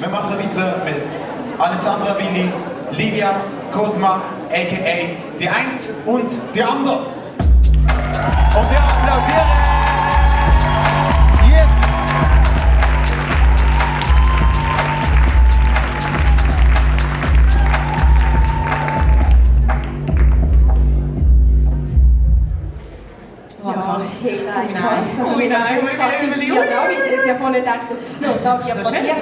Wir machen weiter mit Alessandra Willi, Livia Cosma, a.k.a. die eine und die andere. Und wir applaudieren! Yes! Ich habe ja vorhin gedacht, dass es noch so passiert.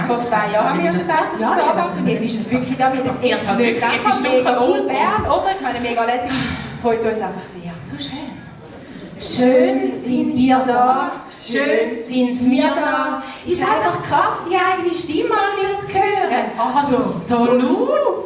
Vor 2 Jahren haben wir schon gesagt, dass es anfängt. Jetzt ist es wirklich da wieder. Jetzt ist es mega cool, Bernd, oder? Ich meine, mega lässig. Freut uns einfach sehr. So schön. Schön sind ihr da, schön sind wir da. Ist einfach krass, die eigene Stimme mal wieder zu hören. Also so laut.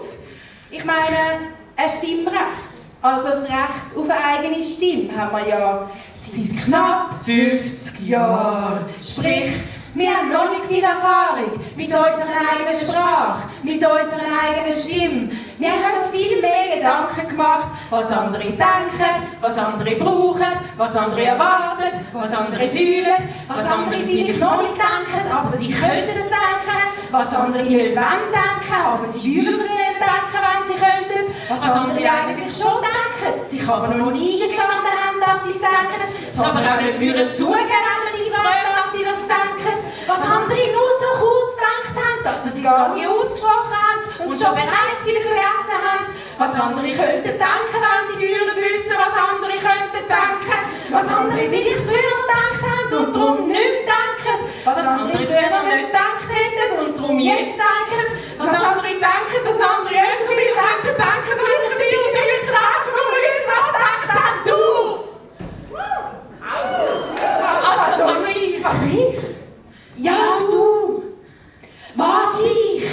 Ich meine, ein Stimmrecht. Also das Recht auf eine eigene Stimme haben wir ja seit knapp 50 Jahren. Sprich, wir haben noch nicht viel Erfahrung mit unserer eigenen Sprache, mit unserer eigenen Stimme. Wir haben uns viel mehr Gedanken gemacht, was andere denken, was andere brauchen, was andere erwarten, was andere fühlen, was andere vielleicht noch nicht denken, aber sie könnten es denken, was andere nicht wollen denken, aber sie würden es denken, wenn sie könnten, was andere eigentlich schon denken, sich aber noch nie eingestanden haben, dass sie es denken, es aber auch nicht würden zugeben, wenn man sie fragt, dass sie das denken, was andere nur so kurz gedacht haben, dass sie es gar nicht ausgesprochen haben und schon bereits wieder vergessen haben, was andere könnten denken, wenn sie würden wissen, was andere könnten denken, was andere vielleicht früher gedacht haben und darum nicht mehr denken, was andere früher nicht gedacht hätten und darum jetzt denken, was andere denken, dass andere nicht so viel denken, dass andere nicht tragen und wissen, was sagst denn du? Also ich. Was ich? Ja, du! Was ich?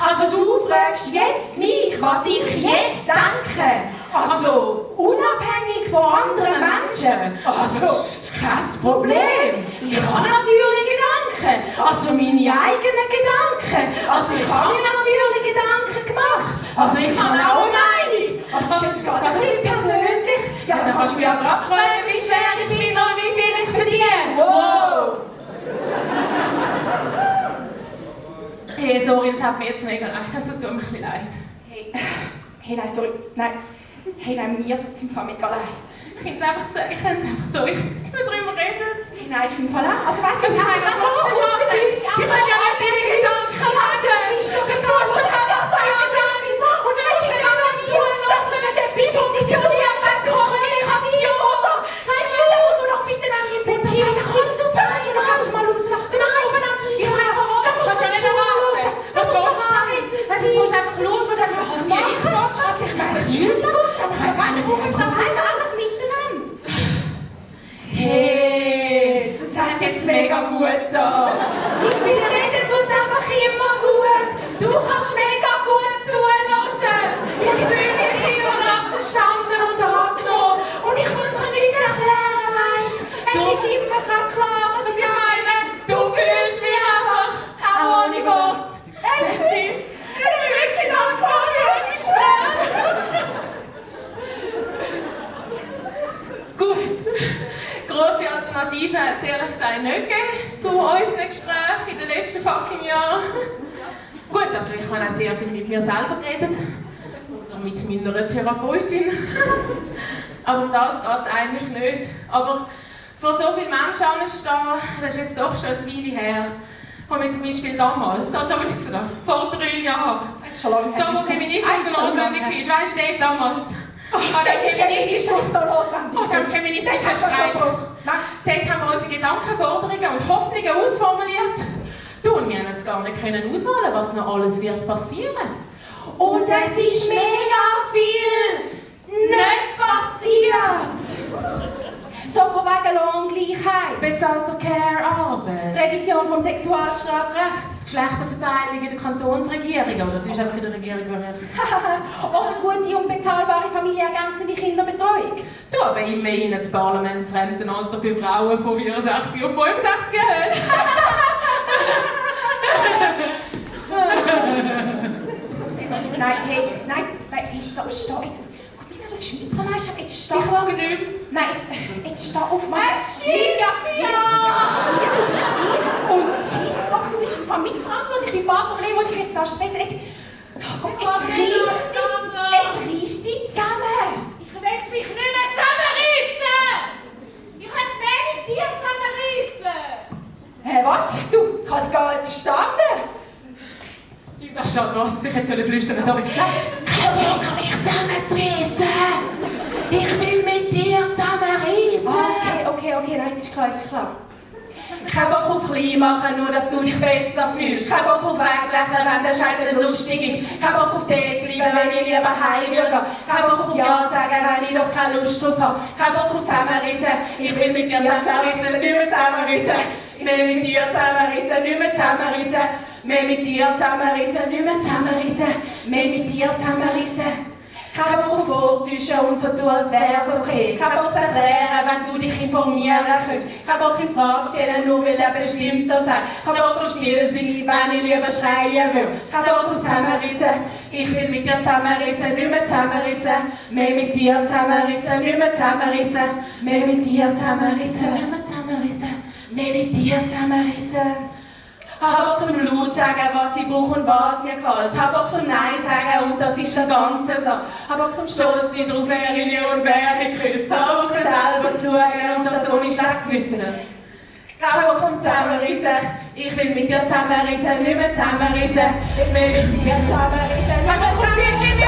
Also du fragst jetzt mich, was ich jetzt denke. Also unabhängig von anderen Menschen. Also das ist kein Problem. Ich habe natürlich Gedanken. Also meine eigenen Gedanken. Also ich habe mir natürlich Gedanken gemacht. Also ich habe auch eine Meinung. Aber das ist jetzt gerade ein bisschen persönlich. Ja, dann kannst du mich ja gerade fragen, wie schwer ich bin oder wie viel ich verdiene. Wow! Hey, sorry, das hat mir jetzt mega leid. Es tut mir ein bisschen leid. Hey, nein, sorry. Nein. Hey, nein, mir tut es im Fall mega leid. Ich finde es einfach so wichtig, dass wir darüber reden. Hey, nein, ich im Fall auch. Also weißt du, was willst du machen? Ich kann ja nicht deine Gedanken lesen. Das musst du einfach sagen. Und dann willst du mir noch zuhören, dass du nicht etwas konditioniert hast. Kommunikation, oder? Nein, ich will raus und noch bitte an die Beziehung. Ich kann es aufhören, ich will einfach mal rauslassen. Ich will einfach raus. Du kannst ja nicht erwarten. Was willst du? Jetzt musst du einfach los, weil dann machen die ich willst. Was ich einfach tschüss. Ich weiss auch nicht, ich weiss einfach miteinander. Hey, das hat jetzt mega gut da. Mit dir reden tut einfach immer gut. Du kannst mega gut zuhören. Ich fühle dich immer verstanden und angenommen. Und ich muss dir nicht erklären, weißt du. Es ist immer gerade klar, was ich meine. Du fühlst mich einfach auch ohne Gott. Ich bin wirklich dankbar für unser Gespräch. Gut. Grosse Alternativen hat es ehrlich gesagt nicht gegeben zu unseren Gesprächen in den letzten fucking Jahren. Gut, also ich habe auch sehr viel mit mir selber geredet. Oder mit meiner Therapeutin. Aber um das geht es eigentlich nicht. Aber vor so vielen Menschen anzustehen, das ist jetzt doch schon eine Weile her. Von mir zum Beispiel damals, also wissen wir, vor 3 Jahren. Schon lange her. Da, wo Feminismus notwendig war, weißt du, damals. Der Feminismus noch notwendig. Also ein feministischer Streit. Dort haben wir unsere Gedankenforderungen und Hoffnungen ausformuliert. Du, und wir haben es gar nicht ausmalen, was noch alles wird passieren. Und es ist mega viel nicht passiert. So von wegen Lohngleichheit. Bezahlter Care-Arbeit. Die Revision vom Sexualstrafrecht. Die Geschlechterverteilung in der Kantonsregierung. Aber das ist einfach in der Regierung, wenn wir Oder gute und bezahlbare familienergänzende Kinderbetreuung. Du, aber immerhin das Parlamentsrentenalter für Frauen von 64 auf 65 erhöht. Nein, ist da jetzt. Guck, wie ist das Schweizer Meister? Jetzt steh Ich mag nicht. Nein, jetzt steh auf mal. Ja! Du bist dies und cis. Doch, du bist mitverantwortlich. paar Probleme, die ich jetzt hast. Jetzt reiss dich zusammen. Ich will mich nicht mehr zusammenreißen! Ich will mehr mit dir zusammenreißen! Hä, was? Du, ich habe dich gar nicht verstanden. Da steht was, ich hätte flüstern, sorry. Kein Bock, mich zusammenzureissen! Ich will mit dir zusammenreissen! Okay, nein, jetzt ist klar. Kein Bock auf klein machen, nur dass du dich besser fühlst. Kein Bock auf weglächeln, wenn der Scheiß nicht lustig ist. Kein Bock auf dort bleiben, wenn ich lieber heim würde gehen. Kein Bock auf Ja sagen, wenn ich doch keine Lust drauf habe. Kein Bock auf zusammenrissen, ich will mit dir zusammenrissen, nicht mehr zusammenrissen. Mehr mit dir zusammenrissen, nicht mehr zusammenrissen. Mehr mit dir zusammenrissen, nicht mehr zusammenrissen. Mehr mit dir zusammenrissen. Kein Bock auf Vortäuschen und so tun, als wär's okay. Kein Bock zu erklären, wenn du dich informieren könntest. Kein Bock in Frage stellen, nur weil er bestimmter sagt. Kein Bock auf still sein, wenn ich lieber schreien will. Kein Bock auf zusammenrissen, ich will mit dir zusammenrissen, nicht mehr zusammenrissen. Mehr mit dir zusammenrissen, nicht mehr zusammenrissen. Mehr mit dir zusammenrissen, nicht mehr zusammenrissen. Mehr mit dir zusammenrissen. Hab Bock zum laut sagen, was ich brauche und was mir gefällt. Hab Bock zum Nein sagen und das ist das Ganze so. Hab Bock zum Stolz sein drauf, wer ich nie und wer ich küsse. Hab Bock mir selber zu schauen und das ohne schlechtes Gewissen. Hab Bock zum Zusammenrissen, ich will mit dir zusammenrissen, nicht mehr zusammenrissen. Ich will mit dir zusammenrissen, hab Bock zum Zirkel